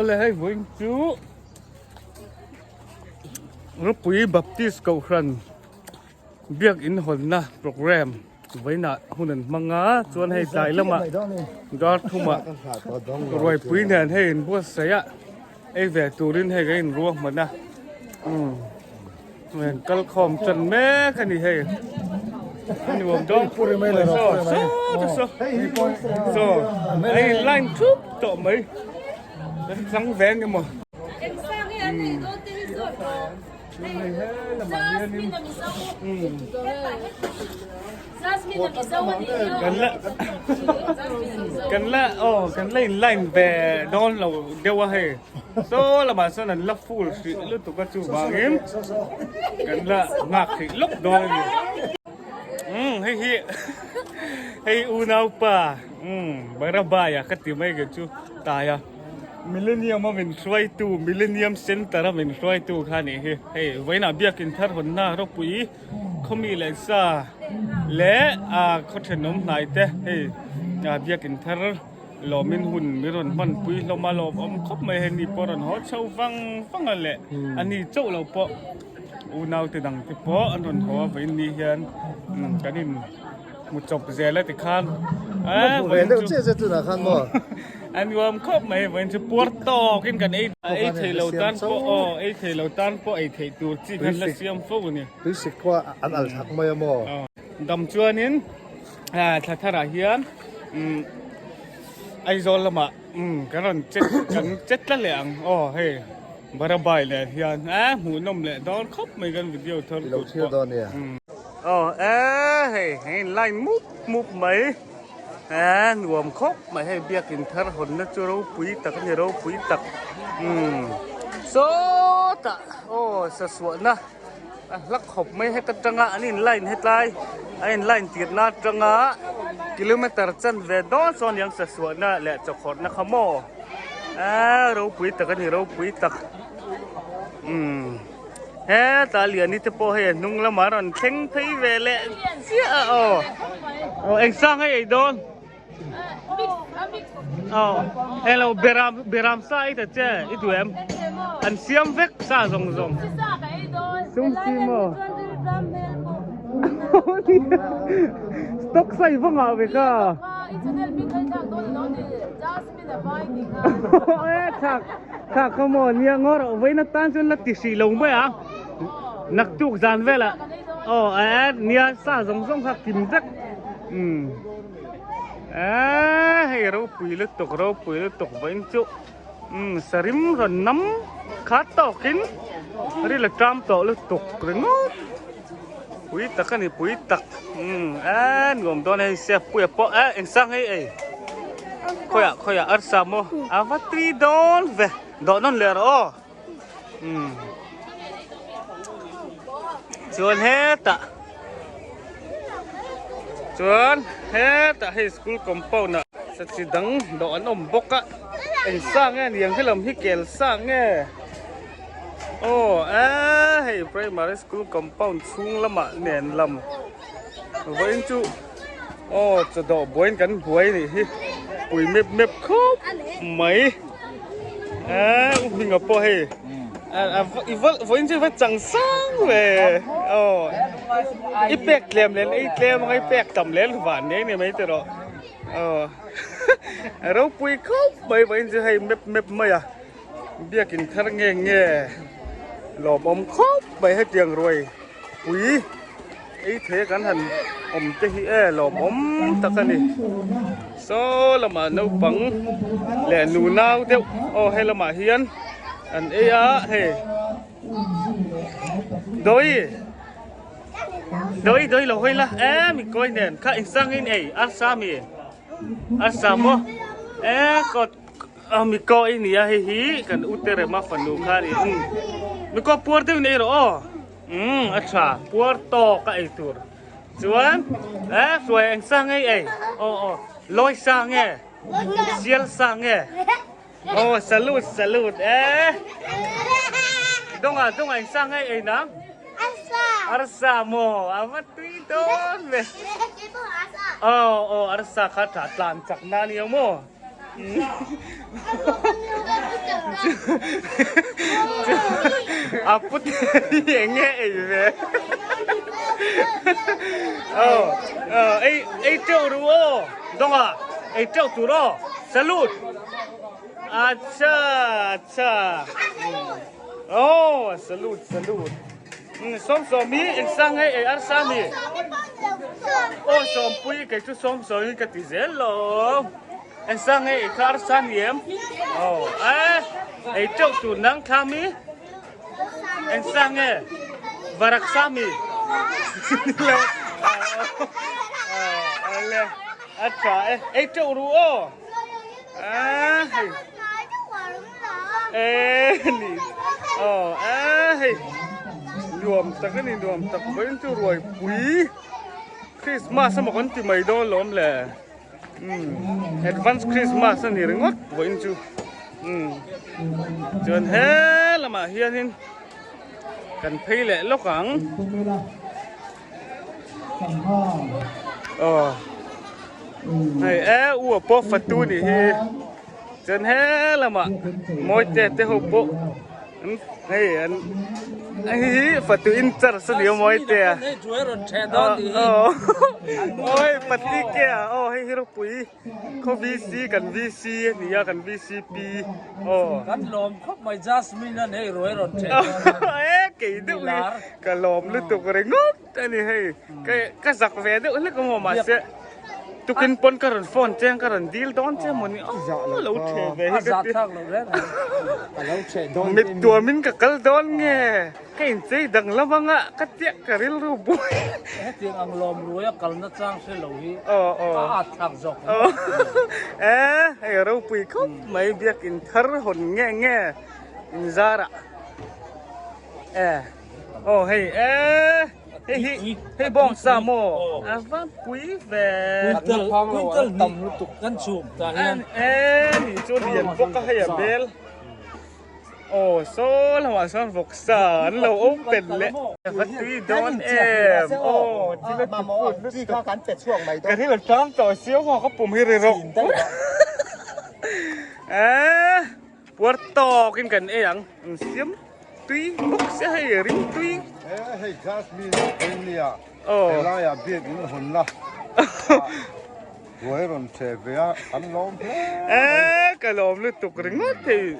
Awle hei vawiin chu Ropui Baptist Kohhran biak in hawnna programme vawiinah hun an hmang a chuan hei tlai lamah dar thumah ruaipui nen hei in buatsaih a ei ve turin hei kan inruahman a umm Heng kal khawm tan mek a ni hei a nuam dawn saw saw saw saw a in line thup tawh mai kan chang ve ang emaw kan la kan la aw kan la in line ve dawn lo deuh a hei. Saw lamah sawn an la full hrih lutuk a chuvangin kan la nghak hrih lawk dawn a ni. Umm hei hi hei unaupa umm Barabaya ka ti mai ke chu taia Millennium a min hruaitu Millennium Center a min hruaitu kha a nih hi hei vawiinah biakin thar hawnna ropui khawmi leh sa leh ah khaw thenawm hnai te hei biakin thar. Lawmin hun mi rawn hmanpui hlawm a, lawmawm khawp mai hei ni pawh rawn haw chho vang vang a leh a ni chauh lo pawh unaute dang te pawh an rawn haw a vawiin ni hian kan in hmu chawp zel a tikhan a nuam khawp mai vawiin chu puar tawkin kan ei ei thei lo tan pawh aw ei thei lo tan pawh ei theih tur chi khan la siam fo a ni. Tuisik khua an al thak mai a maw? Dam chuanin thla tharah hian Aizawl lamah kan rawn che kan che tla leh ang aw hei Barabai leh hian eh hmuhnawm leh dawn khawp mai kan video thar tur pawh aw eh hei hei line mup mup mai eh nuam khawp mai hei biakin thar hawnna chu ropui tak a ni ropui tak sawtah aw sasuahna. A hla khawp mai heta tanga an in line hetlai a in line tirna atanga kilometer chanve dawn sawn aniang sasuahna leh chawkhawrhna kha maw eee ropui tak a ni ropui tak umm hetah liani te pawh hei a hnung lamah a rawn thleng phei ve leh chiah a aw aw eng sang hei ei dawn. Aw hello beram beram sa ei ta che i duh em an siam vek sa zawng zawng sum si maw stock sa i va ngah ve ka e thak thak kha maw nia ngaw rawh vawiin atan chuan la ti hrih lo mai ang naktuk zan velah aw e nia sa zawng zawng kha kim vek umm. Eee hei ropui lutuk ropui lutuk vawiin chu umm sarim rawn nam kha tawkin ril a ṭam tawh lutuk ringawt pui tak a ni pui tak umm eee nuam dawn hei sia puia pawh eh eng sang hei ei khawiah khawiah arsa maw a va tui dawn ve dawh nawn leh rawh aw umm chuan hetah chuan hetah hei school compound ah chi dang dawh an awm bawk a eng sa nge niang helam hi kel sa nge aw eh hei primary school compound chhung lamah nen lam vawiin chu aw chaw dawh buaiin kan buai a nih hi pui mep mep khawp mai. Eee u hminga pawh hei i va vawiin chu i va chang sang ve aw i pek tlem len ei tlem anga i pek tam len van nei ni mai tiraw aw a ropui khawp mai vawiin chu hei mep mep mai a biakin thar nge nge lawmawm khawp mai hetiang ruai pui. Ei thei a kan han awm te hi e lawmawm tak a ni. Saw lamah naupang leh nu nau deuh aw he lamah hian an ei a hei Dawii Dawii Dawii lo hawi la e mi kawi nen kha insangin ei arsa mi arsa maw e kawt mi kawi a ni a hei hi kan u Terema fanu kha a ni mi kaw puar deuh in ei rawh aw. Umm a tha puar tawk a ei tur chuan eh hruai eng sa ngei ei aw aw lawi sa nge sial sa nge aw salute salute eh dawngah dawngah eng sa ngei ei nang arsa maw a va tui dawn ve aw aw arsa kha tha tlan chak na nia maw. A pute hi eng nge ei ve? Aw ei ei teuh ru aw Dawnga ei teuh tur aw Salute Acha acha Aw salute salute Sawmsawm hi eng sang nge ei arsa mi? Aw Sawmpui kei chu Sawmsawm hi ka ti zel lo. Eng sang nge ei kha arsa ni em? Aw e ei teuh tur nang thla mi? Eng sang nge varak sa mi? Lo aw le a tha e ei teuh ru aw. A hei e ni aw a hei nuam tak a ni nuam tak vawiin chu ruai pui Christmas emaw kan ti mai dawn lawm le umm advance Christmas a ni ringawt vawiin chu umm chuan he lamah hianin kan phei leh lawk ang. Aw hei e u a pawh fatu nih hi chuan he lamah mawite te ho pawh an hei an hei hi fatu in charge a ni a mawite a aw aw hei pati ke a aw hei hi ropui Khaw VC kan VC a ni a kan VCP aw. Kan lawm khawp mai Jasmine an hei ruai rawn ṭhen dawn a. E kei deuh hi ka lawm lutuk ringawt a ni hei ka zak ve deuh hlek a maw mahse tukin pawn ka rawn phone che ka rawn dil dawn che maw ni aw lo ṭhe ve hi ka ti. Mit tuamin ka kal dawn nge. Ka inchei danglam anga ka tiah ka rilru buai. Hetiang ang lawm ruai a kalna chang hre lo hi a at thlak zawk ang. E hei ropui khawp mai biakin thar hawn nge nge in zarah e aw hei e hei hi hei bawng sa maw a va pui ve. Quintal tam lutuk kan chhum tah hian. E ni chu lian bawk a hei a bel. Aw saw lamah sawn vawksa an lo open leh. Va tui dawn em aw thil a ti phut lutuk ka thil a tang tawh siau maw ka pum hi ri rawk eh puar tawk in kan ei ang an siam tui bawk sia hei ring tui eh hei jasmine nia helai ah biak in hawn la Ruai rawn chhe ve a, kan lawm hle mai. E, ka lawm lutuk ringawt thei.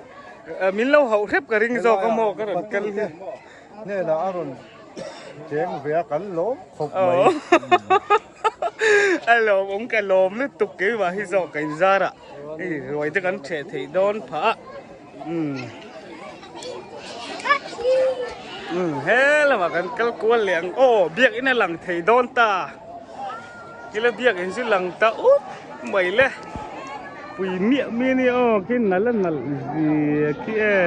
Min lo hauh hrep ka ring zawk a maw ka rawn kal hi. Hnenah a rawn cheng ve a, kan lawm khawp mai. A lawm awm ka lawm lutuk keimah hi zawk ka inzar a, hei ruai te kan chheh theih dawn phah a. Umm. Umm he lamah kan kal kual leh ang aw biakin a lang thei dawn ta. Kila biakin chu lang ta up mai le. Pui miah mi ania aw khi nal a nalh zia khi e.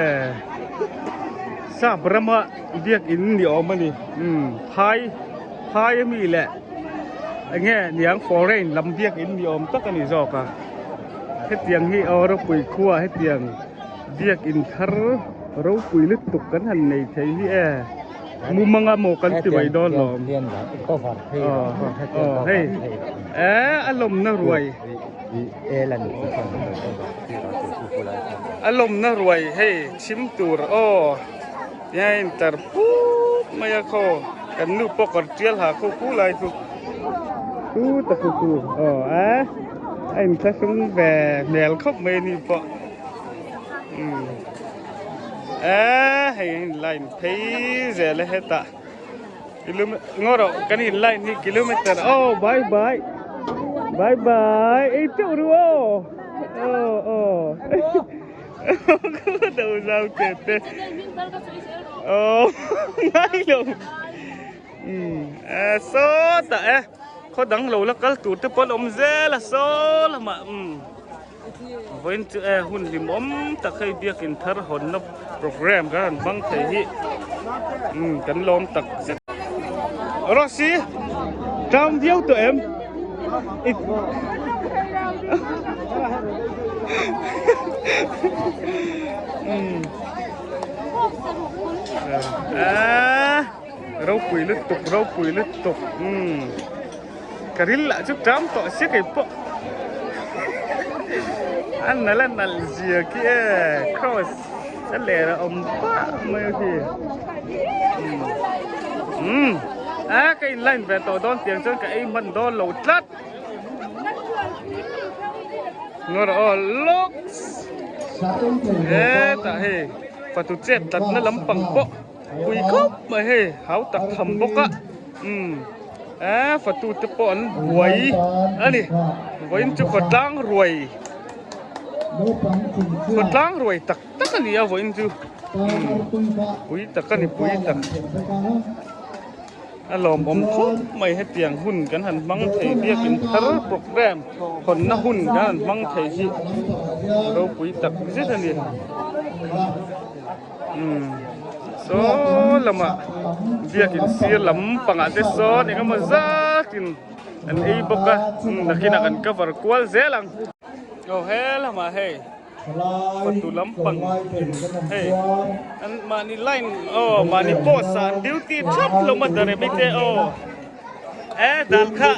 Sap rama biakin ni awm a ni. Umm phai phai ami leh enge niang foreign lam biakin ni awm tak a ni zawk a. Hetiang hi aw ropui khua hetiang biakin thar ropui lutuk kan han nei thei hi e mumanga maw kan ti mai dawn lawm aw hei e a lawmna ruai a lawmna ruai hei chhim tur aw tihian tar put mai a khaw kan nu pawh kawr tial ha khaw ku lai chu tu ta khu khu aw a a inthlahrung ve hmel khawp mai a ni pawh umm e hei a in line phei zel a hetah kilome ngaw rawh kan in line hi kilometer aw bye bye bye bye ei teuh ru aw aw aw. Đâu sao kìa tê. Ồ, ngay lo. Ừ, à, so ta e. Kho dang lo la kal tur te pawn awm zel a so lamah um. Vawiin chu e hun hlim awm tak hei biakin thar hawnna program kan han hmang thei hi um kan lawm tak zet. Rosy, tang viau tawh em? Ropui lutuk ropui lutuk umm ka ril lah chu ṭam tawh sia kei pawh a nalh a nalh zia khi e cross. Sa ler a awm pah mai a khi. Umm a ka in line ve tawh dawn tiang chuan ka ei hman dawn lo tlat. Ngawr aw lawks. Hetah hei fatu chet tlatna lampang pawh pui khawp mai hei hau tak tham bawk a umm eh fatu te pawh an buai a ni vawiin chu khawtlang ruai khawtlang ruai tak tak a ni a vawiin chu umm pui tak a ni pui tak a lawmawm khawp mai hetiang hun kan han hmang thei biakin thar programme hawnna hun kan han hmang thei hi ropui tak zet a ni. Umm saw lamah biakin sir lam pangah te sawn eng emaw zatin an ei bawk a nakinah kan cover kual zel ang. Aw he lamah hei fatu lampang hei an mahni line aw mahni post ah an duty thap lo ma daremi te aw e dan kha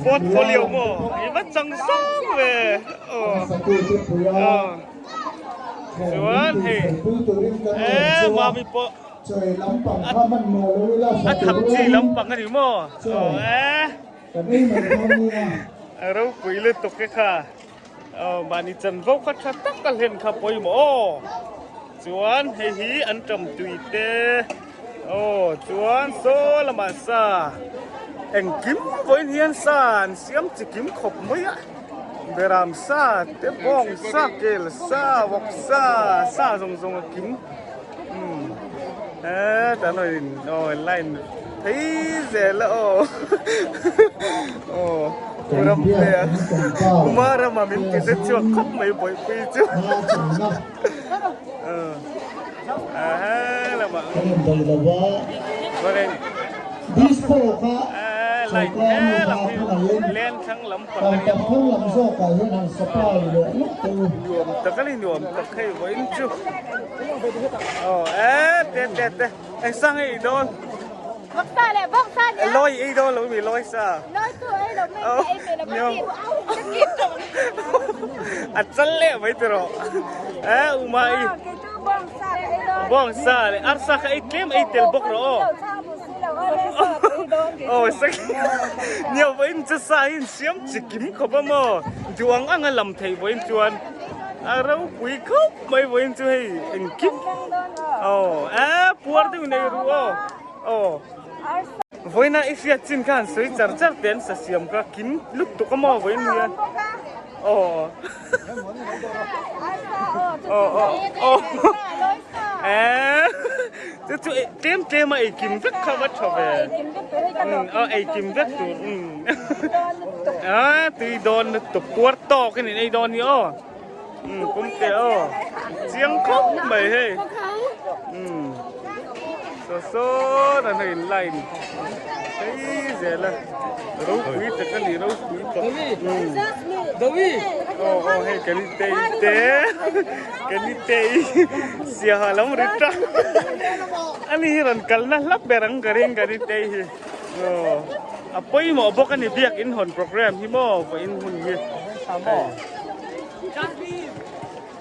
portfolio maw i va chang sang ve aw aw. Chuan hei e mami pawh a tham chi lampang a ni maw aw e a ropui lutuk e kha aw mahni chanvo kha tha tak a hlen kha pawimawh aw chuan hei hi an tam tui te aw chuan saw lamah sa engkim vawiin hian sa an siam chi kim khawp mai a. Beram sa te bawng sa kel sa vawk sa sa zawng zawng a kim umm heta an rawn in aw line phei zel a aw aw pu Ramtea Kuma rama min ti te chhuak khawp mai bawihpui chu a helamah line helam hi lenthlang lam Nuam tak a ni nuam tak hei vawiin chu aw e te te te eng sang ei dawn Vawksa leh vawksa nia Lawi ei dawn lo mi lawi sa Lawi chu ei lo mai ka ei ve lo mai A chal leh mai ti rawh e uma i Bawngsa leh arsa kha ei tlem ei tel bawk rawh aw. Aw sak nia vawiin chu sa hi insiam chi kim khawp a maw duh ang ang a lam theih vawiin chuan a ropui khawp mai vawiin chu hei engkim aw e puar deuh nei ru aw aw vawiina i hriat chin khan sawi char char te an sa siam kha kim lutuk a maw vawiin hian aw aw aw aw e Chu chu tlem tlem a eikim vek kha va tha ve. A eikim vek tur. A tui dawn lutuk puar tawk in ei dawn hi aw. Pum te aw. Chiang khawp mai hei. Saw sawn an in line phei zel a. Ropui tak a ni ropui tak. Aw aw hei kan tei te. Kan ni tei siaha lam ri ta ani hi rawn kalna hla ber ang ka ring kan ni tei hi aw a pawimawh bawk ani biak in hawn program hi maw vawiin hun hi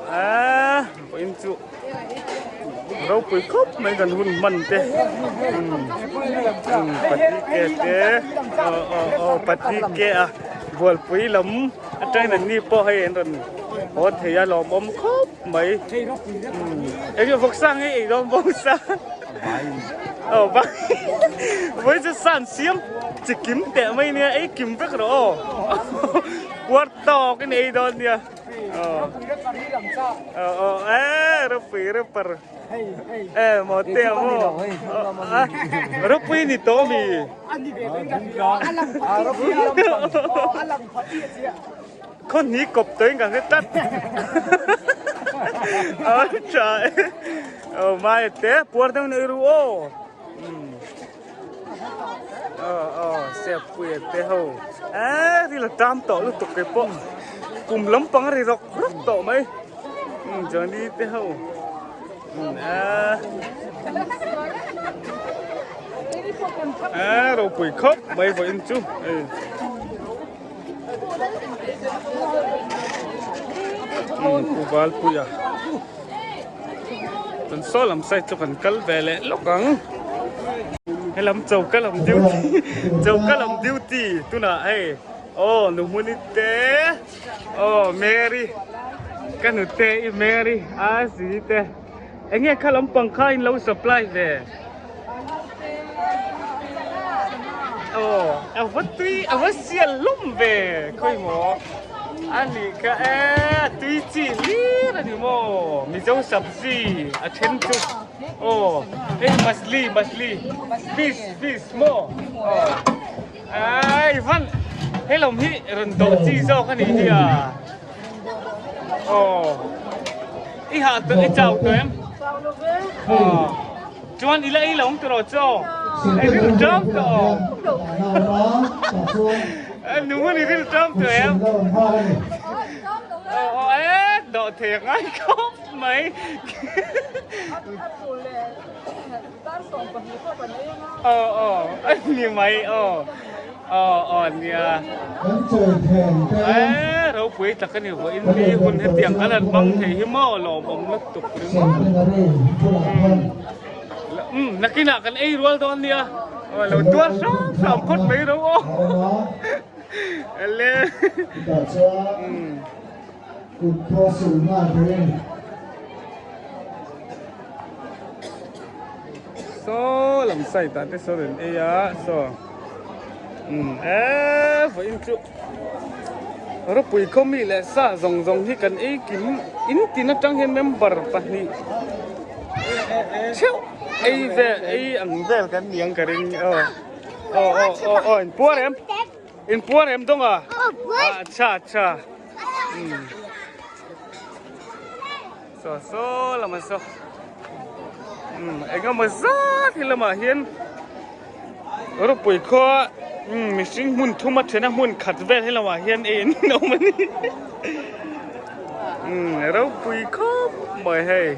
a vawiin chu ropui khawp mai kan hun hman te umm patike te aw aw aw patike a bualpui lam. Atangin an ni pawh hei an rawn haw thei a lawmawm khawp mai eng nge vawksa nge ei dawn vawksa aw vai vawi chu san siam chi kim teh mai nia ei kim vek rawh aw puar tawk in ei dawn nia aw aw aw e ropui rapper e maw te a maw ropui ni tawh mi. Khaw hni kawp tawhin kan hre tlat. A tha e. Aw mai te puar deuh nei ru aw. Aw aw sep pui te ho. E ri la tam tawh lutuk ke pawh. Kum lampang a ri rawk rawk tawh mai. Johnny te ho. A ropui khawp mai vawiin chu hei Pu Valpuia. Chuan saw lam side chu kan kal ve leh lawk ang. Helam choka lam duty choka lam duty tunah hei aw Nuhmuni te aw Mary ka nute i Mary a zi te eng nge kha lampang kha in lo supply ve aw a va tui a va sial hlawm ve khawi maw a nih kha e a tui chi hlir a ni maw Mizo sabzi a then chu. Aw hei machli machli fish fish maw aw ai van hei lawm hi rawn dawh chi zawk a nih hi a aw i hah tawh i chau tawh em aw chuan i la ei lo ang tawh rawh chaw ei ril ṭam tawh aw nung a ni ril ṭam tawh em aw aw e dawh thei a ngai khawp. Mai. Aw aw a ni mai aw aw aw nia e ropui tak a ni vawiin ni hun hetiang kan han hmang thei hi maw lawmawm lutuk ringawt um nakinah kan ei rual dawn nia aw lo tuar hram hram phawt mai ro aw ele um. Kut pawh a sul nghal thei a ni. Saw lam side ah te saw rawn ei a saw umm eee vawiin chu ropui khaw mi leh sa zawng zawng hi kan ei kim in tin atang hian member pahnih theuh ei vel ei ang vel kan ni ang ka ring aw aw aw aw aw in puar em. In puar em dawng a? Acha acha. So so lama so. Um enga maw zat hi lamah hian ropui khua um mihring hmun thum a then a hmun khat vel he lamah hian ei an awm a ni. Um ropui khawp mai hei.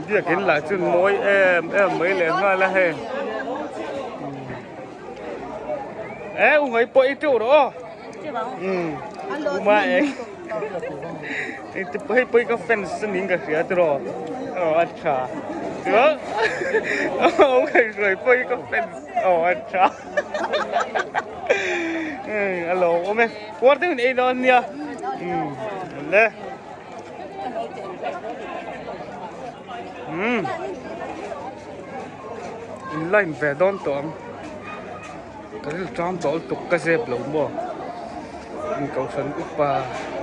Biakin lah chu mawi em em mai leh nghal a hei e u ngai pawh i teuh rawh aw um uma eng hei pawh hi ka fans a niin ka hria tiraw aw a tha chuan u ngaihruai pawh hi ka fans aw a tha a lawm awm e puar deuhin ei dawn nia um le um in line ve dawn tawh ang ka ril ṭam tawh lutuk ka zep lo maw in kohhran upa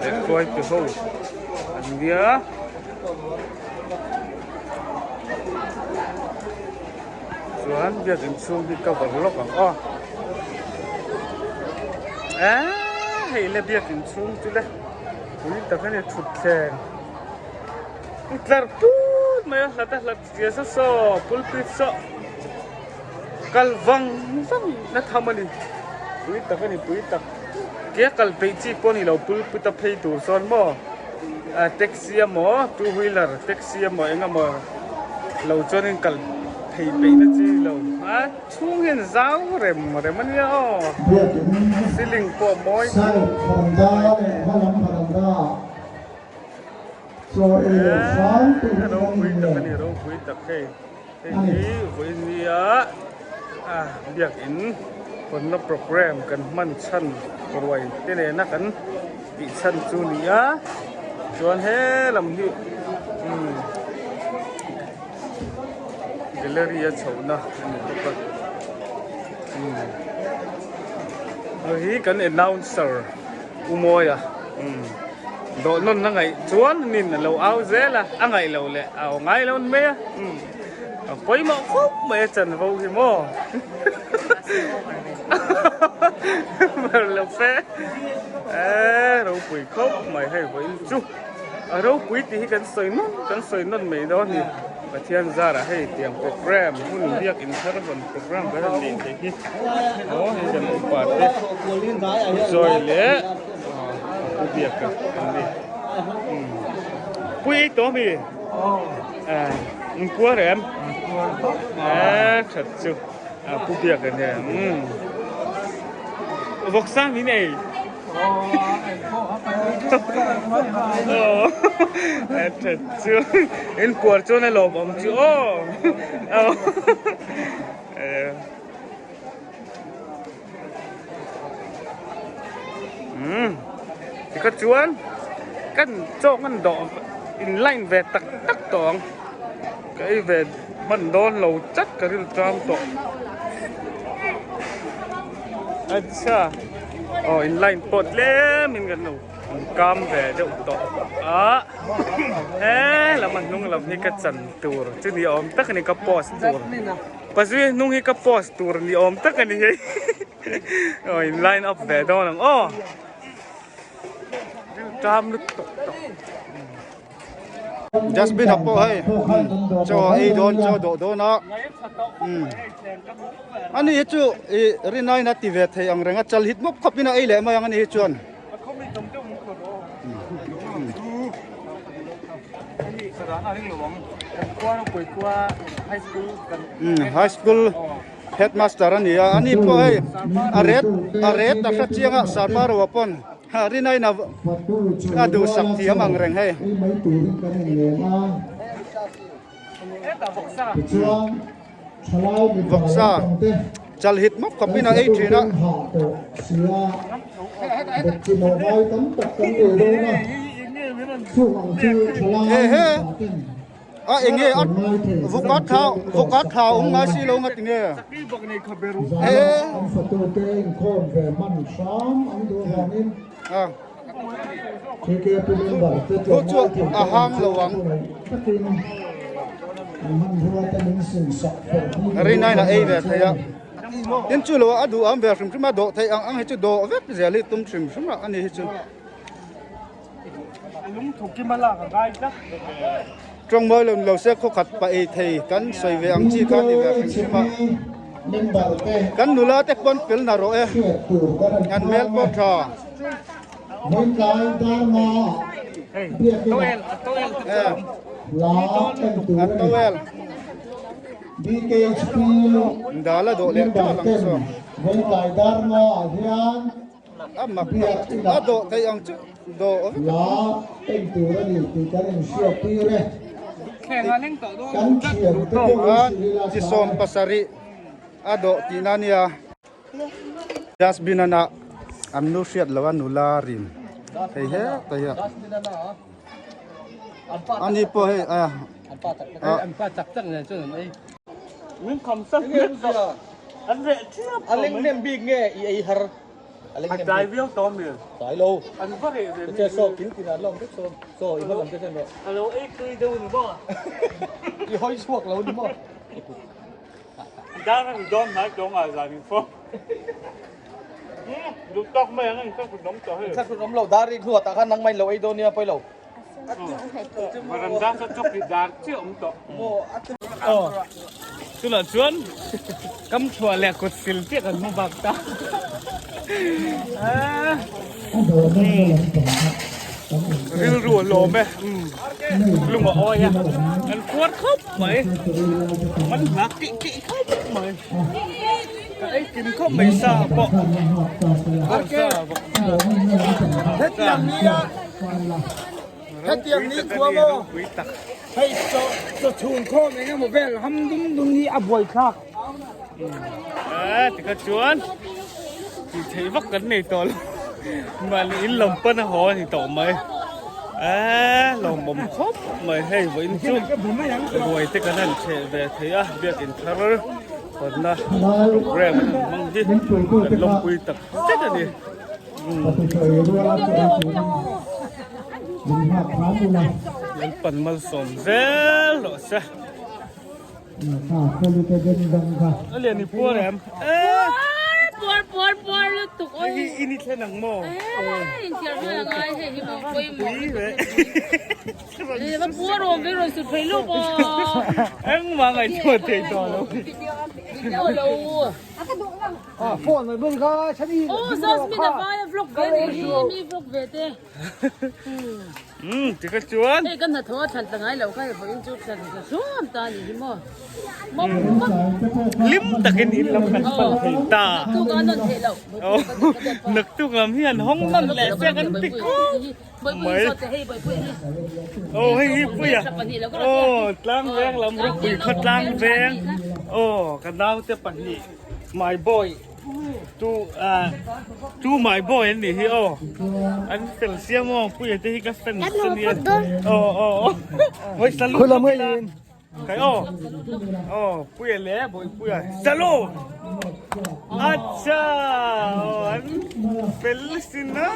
leh hruai te ho an nia. Chuan biakin chhung hi cover lawk ang aw. Eee hei le biakin chhung chu le pui tak a ni thutthleng i tlar put mai a hlat a hlat zia saw saw pulpit saw kal vang vang na tham a ni pui tak a ni pui tak ke kal peih chi pawh a ni lo pulpit a phei tur sawn maw taxi emaw two wheeler taxi emaw eng emaw lo chuanin kal phei peih na chi lo a chhung hian zau rem rem a nia aw ceiling pawh mawi ropui tak a ni ropui tak hei hei hi vawiin nia a biakin hawnna program kan hman chhan ruai te nena kan tih chhan chu ni a chuan he lam hi umm gallery a chhohna a ni bawk a umm hei hi kan announcer u Mawia umm dawh nawn a ngaih chuan nin a lo au zel a a ngaih loh leh a aw ngai lo mai a umm a pawimawh khawp mai a chanvo hi maw Mar lo fe eee ropui khawp mai hei vawiin chu a ropui tih hi kan sawi nawn kan sawi nawn mai dawn a ni Pathian zarah hei tiang program hun biak inthar rawn program kan rawn neih theih hi aw hei kan upa te sawi leh a pu biak a an ni pui ei tawh ami inkuar em eee that chu. A pu biak a nia umm vawksa min ei. Aw a that chu in puar chuan a lawm awm chu aw aw umm tikha chuan kan chaw kan dawh in line ve tak tak tawh ang ka ei ve hman dawn lo chat ka rilru tang tawh acha aw in line pawh tlem in kan lo kam ve deuh tawh a he lam a hnung lam hi ka chan tur chu ni awm tak a ni ka post tur. Pazui hnung hi ka post tur ni awm tak a ni hei aw in line up ve dawn ang aw riltam lutuk tawh. Dustbin ah pawh hei chaw ei dawn chaw dawh dawn a ani hi chu ih rinaiin a ti ve thei ang reng a chal hit mawp khawp in a ei leh mai ang ani hi chuan. High school headmaster a ni a ani pawh hei a ret a ret a hre chiang a Sarmaro pawn rinaiin a duhsak thiam ang reng hei. Vawksa chal hit mawp khawp in a ei thin a. Ehe a enge a vawka thla vawka thla awm ngai si lo nga tinge e a Thu chu a hang lo ang. Rinaiin a ei ve thei a. Tin chu lo a duh ang ve hrim hrim a, dawh theih ang ang hi chu dawh vek zel hi tum hrim hrim a ani hi chu. Tawng mawi lo ni lo se khawkhat pa ei thei kan sawi ve ang chi kha a ni ve hrim hrim a. Kan nula te pawn fel na rawh e. An hmel pawh tha. A towel. Dal a dawh leh teuh ang saw. A mak a dawh theih ang chu dawh vek a chi 70 a dawh tihna a nia. Dustbin ana an nu hriat lo a nula rim hei heta hi a ani pawh hei a A leng hnem bik nge i ei har a leng hnem tlai viau tawh mi tlai lo an va reh ve che saw kil tin an lawm vek saw saw i hma lam te chen rawh a lo ei tui deuh ni maw i hawi chhuak lo ni maw dar an dawn hnai tawng ah zan in fawm duh tawk mai ang in thla hrut awm tawh hei thla hrut awm lo dar rik hnuah tah khan nangmah in lo ei dawn nia pawi lo Varanda chu chawk i dar chiah awm tawh. Aw chulah chuan kam chhuah leh kut sil chiah kan hmu bak ta. Rilru a lawm e lung a awi a kan khuar khawp mai man hlak kih kih khawp mai ka ei kim khawp mai sa pawh. Hetiang nia hetiang ni khua maw hei chaw chaw chhun khawm eng emaw vel ham dum dum hi a buai thlak. A tikha chuan tih theih vak kan nei tawh lo mahni in lam pan a haw a ni tawh mai a lawmawm khawp mai hei vawiin chu ruai te kan han chheh ve thei a biakin thar hawnna program an han hmang hi kan lawmpui tak zet a ni. Lalpan malsawm zel rawh se. A lian i puar em? Puar puar puar lutuk oi. Hei hi in i thlen ang maw? In thiar hman a ngai hei hi maw pawimawh. Pui ve. Va puar awm ve rawn sut phei lup aw. Engmah ngaihtuah thei tawh lo. Video lo. A phone mai bawk kha chani. Oh Jasmine a vai a vlog ve ni hi mi vlog ve te. Um tika chuan. Hei kan hnathawh a thlan ta ngai lo kha hei vawiin chu thlan ta hluam ta ni hi maw. Mawp mawp. Hlim takin in lam kan pan thei ta. Naktuk a nawn theih loh. Naktuk lam hi an hawng nawn leh se kan ti khawp. Mai. Aw hei hi puia. Aw tlangveng lam ropui khaw tlangveng. Aw ka naute pahnih my boy tu ah tu my boy an nih hi aw. An fel siam aw puia te hi ka fans a nia. Aw aw aw. Hawi salute. Khulam hei in. Kai aw. Aw puia le bawi puia. Salute. Acha aw an fel sin a.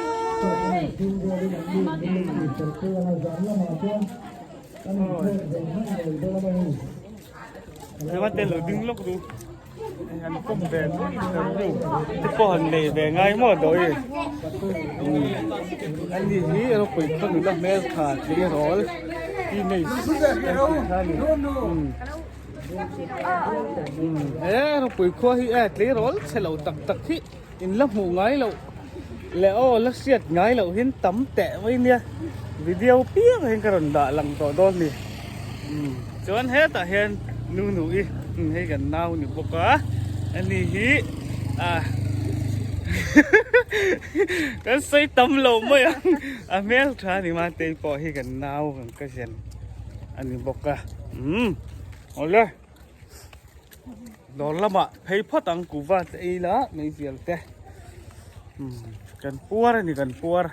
Hei te lo ding lawk ru. An kawm ve mai interview te pawh han nei ve ngai maw dawi. Ani hi ropui khaw nula hmel tha tleirawl teenage an tih kha a ni. He ropui khua hi e tleirawl chhe lo tak tak hi in la hmuh ngai loh leh aw la hriat ngai loh hian tam teh mai nia video piang hian ka rawn dah lang tawh dawn ni chuan hetah hian nu nu i hei kan nau ni bawk a ani hi ah kan sawi tam lo mai ang a hmel tha ni mate pawh hi kan nau kan cousin ani bawk a umm awle. Dawr lamah phei phawt ang kuhva te ei la meizial te umm kan puar a ni kan puar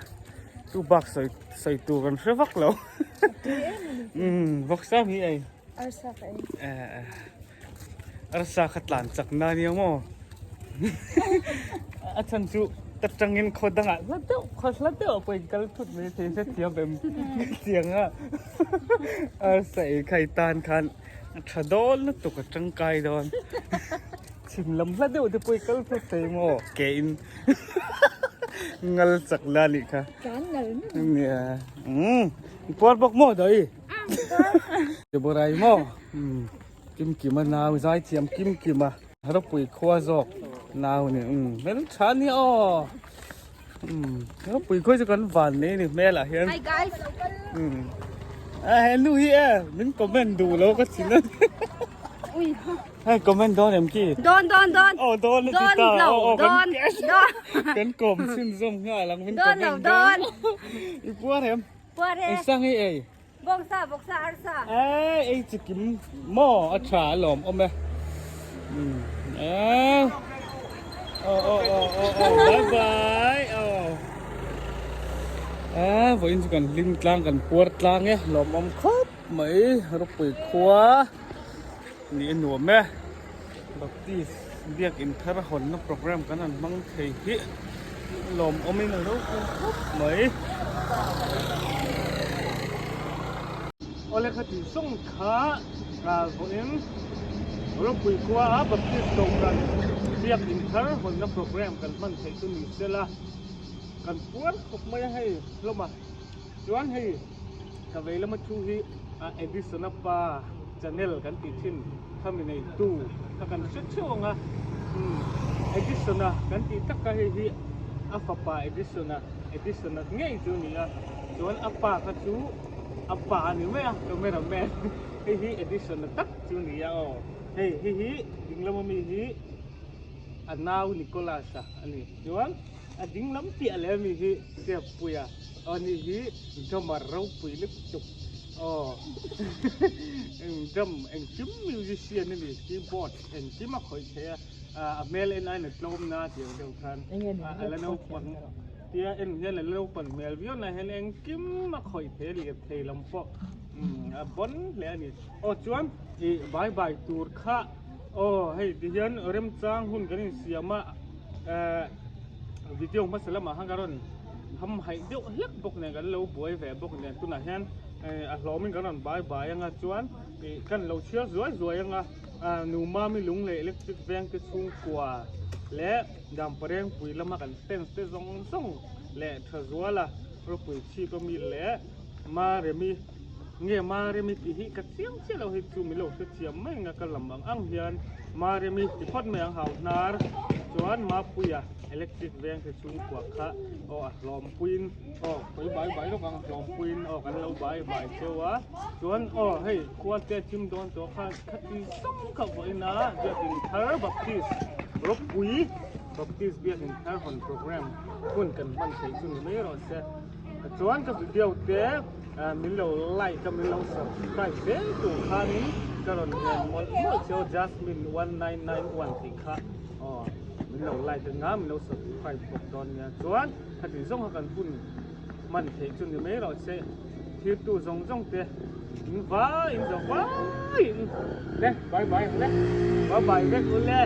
chu bak sawi sawi tur kan hre vak lo umm vawksa mi ei arsa ka ei eh arsa kha tlan chak na nia maw a chhan chu ka tangin khaw dangah hla deuh khaw hla deuh ah pawh in kal thut mai thei se thiam em tiang a arsa ei kha i tan khan. A tha dawn lutuk a tangkai dawn chhim lam hla deuh te pawh i kal phawt thei maw ke in ngal chak la nih kha kan ngal nia umm i puar bawk maw dawi Deborah maw umm kim kim a nau zai thiam kim kim a ropui khua zawk nau ni umm hmel tha nia aw umm ropui khua chu kan van nei ni hmel ah hian hi guys umm a he nu hi e min comment duh lo ka chin a ui hei comment dawn em ki dawn dawn dawn aw dawn a ti ta dawn lo aw dawn dawn kan kawm chhun zawm nghal ang min dawn lo comment dawn i puar em puar e i sang hi ei Bawksa, bawksa, arsa. Ê, ei chi kim maw a tha alawm awm e. Ê. Aw aw aw aw aw bye bye. Aw. Ê, vawiin chu kan hlim tlang kan puar tlang e lawmawm khawp mai ropui khua nih a nuam e. Baptist biakin thar hawnna program kan han hmang thei hi lawmawmin a ropui khawp mai. Awle kha tih sawng kha vawiin ropui khua a Baptist Kohhran biakin thar hawnna program kan hman theih chu ni sela kan puar khawp mai a hei hlawm a chuan hei ka vei lama thu hi Edison-a pa channel kan tih thin kha mi neitu kha kan hre theuh ang a umm Edison-a kan tih tak kha hei hi a fapa Edison-a Edison-a ngei chu a ni a chuan a pa kha chu a pa a ni mai a camera man hei hi Edison-a tak chu a ni a aw hei hei hi ding lama mi hi a nau Nicholas-a a ni chuan a ding lam piah leh ami hi Siampuia aw ni hi drummer ropui lutuk. Aw eng drum engkim musician a ni keyboard engkim a khawih theih a a hmel en aiin a tlawm na tih ang deuh khan a la naupang tia en hian a la naupan hmel viau na hian engkim a khawih theih a lian thei lam pawh a bawn hle a ni aw chuan ih bai bai tur kha aw hei ti hian remchang hun kan insiam a eh video hmasa lamah khan ka rawn. Ham haih deuh hlek bawk nen kan lo buai ve bawk nen tunah hian a hlawmin kan rawn bai bai anga chuan ih kan lo chhiar zuai zuai anga nu mami lung leh electric veng te chhungkua leh damparengpui lama kan fans te zawng zawng leh tha zuala ropui chhip ami leh maremi nge maremi tih hi ka chiang chiah lo hei chu min lo hrethiam mai anga ka lam ang ang hian maremi ti phawt mai ang hau hnar chuan mapuia. Electric veng te chhungkua kha aw a hlawm puiin aw khawi bai bai lawk ang a hlawm puiin aw kan lo bai bai cheu a chuan aw hei khua te thim dawn tawh kha khati zawng kha vawiin a biakin thar baptist ropui baptist biakin thar hawn program hun kan hman theih chu ni mai rawh se. Chuan ka video te min lo like a min lo subscribe zel tur khanin ka rawn ngen mawlh mawlh che aw Jasmine 1991 tih kha aw min lo like anga min lo subscribe bawk dawn nia. Chuan khati zawng kha kan hun hman theih chu ni mai rawh se thirtu zawng zawng te in vai in zo vai in le bye bye le bye bye vek u le.